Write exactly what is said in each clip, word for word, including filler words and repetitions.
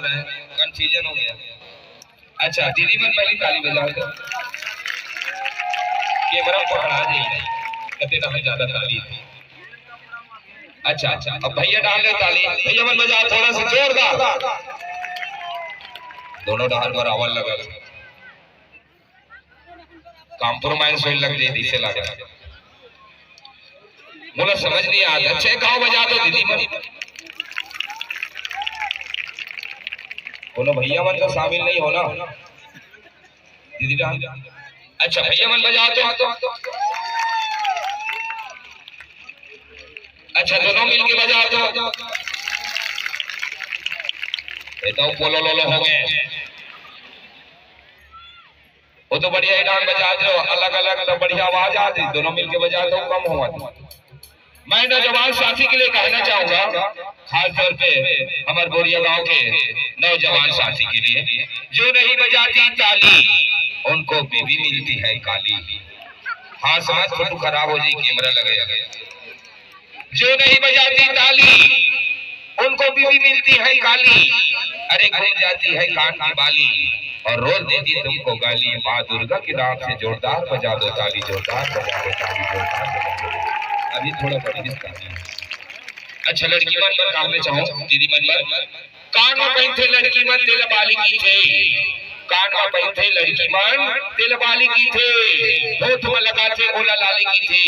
Confusion हो गया। अच्छा, दीदी मन पहली ताली बजाओ तो। कैमरा पकड़ा दे, कते ना ज्यादा ताली। अच्छा, अच्छा, अब भैया डाल ले ताली, भैया मन बजाओ थोड़ा सा जोरदार। दोनों डहर बराबर लगा। कॉम्प्रोमाइज होए लग जाए, दिसे लगा। मोला समझ नहीं आता। अच्छा, गाँव बजा दो दीदी मन। कोनो भैया मन तो शामिल नहीं हो ना दीदी जान। अच्छा, भैया मन बजा दो। अच्छा, दोनों मिलके बजा दो। ये तो पोलो लोलो हो गए। वो तो बढ़िया ही डांग बजा दो, अलग-अलग तो बढ़िया आवाज आ रही, दोनों मिलके बजा दो, कम होवत। मैं नौजवान साथी के लिए कहना चाहूंगा, खास तौर पे हमारे बोरिया गांव के नौजवान साथी के लिए, जो नहीं बजाती ताली, उनको बीवी मिलती है काली। हाँ, समाज फोटो खराब हो जाए, कैमरा लगे। जो नहीं बजाती ताली, उनको बीवी मिलती है काली। अरे, घूम जाती है कान की बाली और रोज देती तुमको गाली। माँ दुर्गा के नाम से जोरदार बजा दो ताली, जोरदार बजा दो ताली, जोरदार बजा दो। अभी थोड़ा बढ़िया ताली। अच्छा, लड़की मन बर कहना चाहूँ, दीदी मन बर, कान म पहिनथे लड़की मन, तेला बाली कहिथे। कान म पहिनथे लड़की मन, तेला बाली कहिथे। होठ म लगाथे, ओला लाली कहिथे।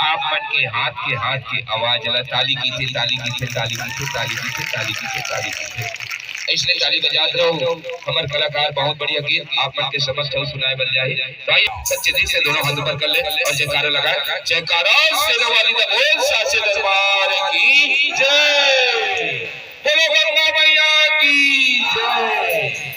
आप मन के हाथ के, हाथ के आवाज ला ताली कहिथे, ताली कहिथे, ताली कहिथे, ताली कहिथे, ताली कहिथे। इसलिए ताली बजात रहो। हमर कलाकार बहुत बढ़िया गीत आप मन के समक्ष सुनाए बर जाही। तो आइए, सच्चे दिल से दोनों हाथ ऊपर कर ले और जयकारा लगाए। जयकारा शेरा वाली दा बोल, साचे दरबार की जय। बोलो गंगा मैया की जय।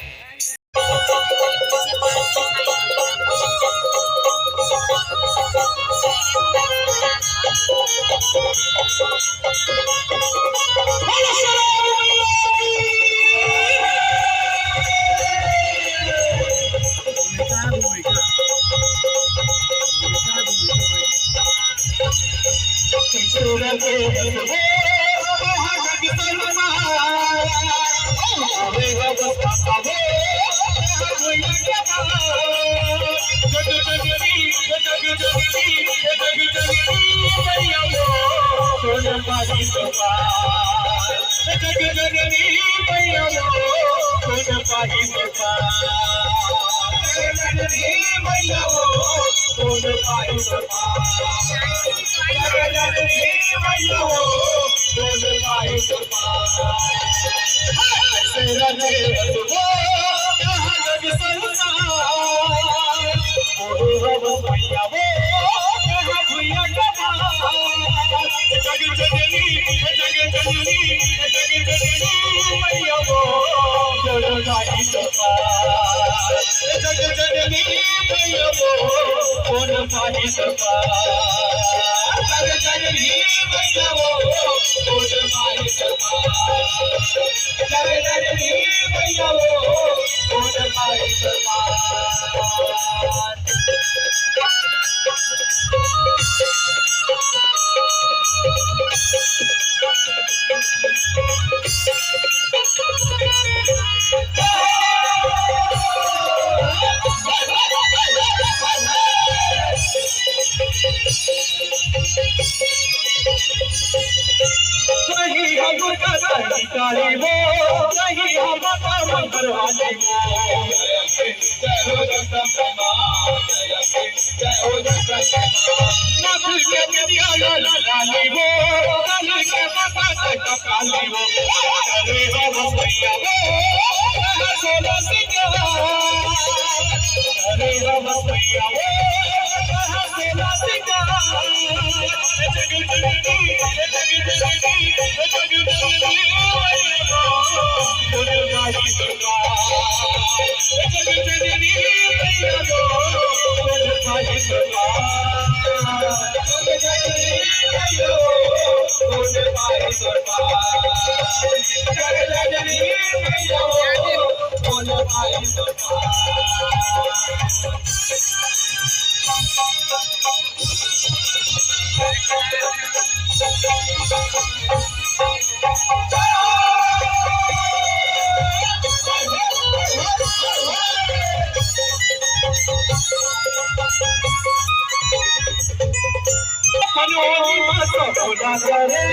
मनोरमा सपना करे,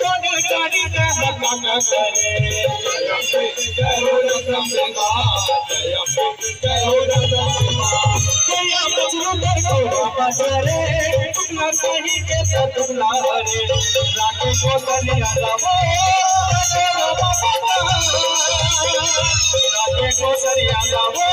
तोरे चारी का हत्या करे। जय हो रतन बाबा, जय हो, जय हो रतन बाबा। जय बजरंग को बाबा करे, टुकड़ा सही के टुकड़ा हरे। राखे को सरिया जावो, राखे को सरिया जावो।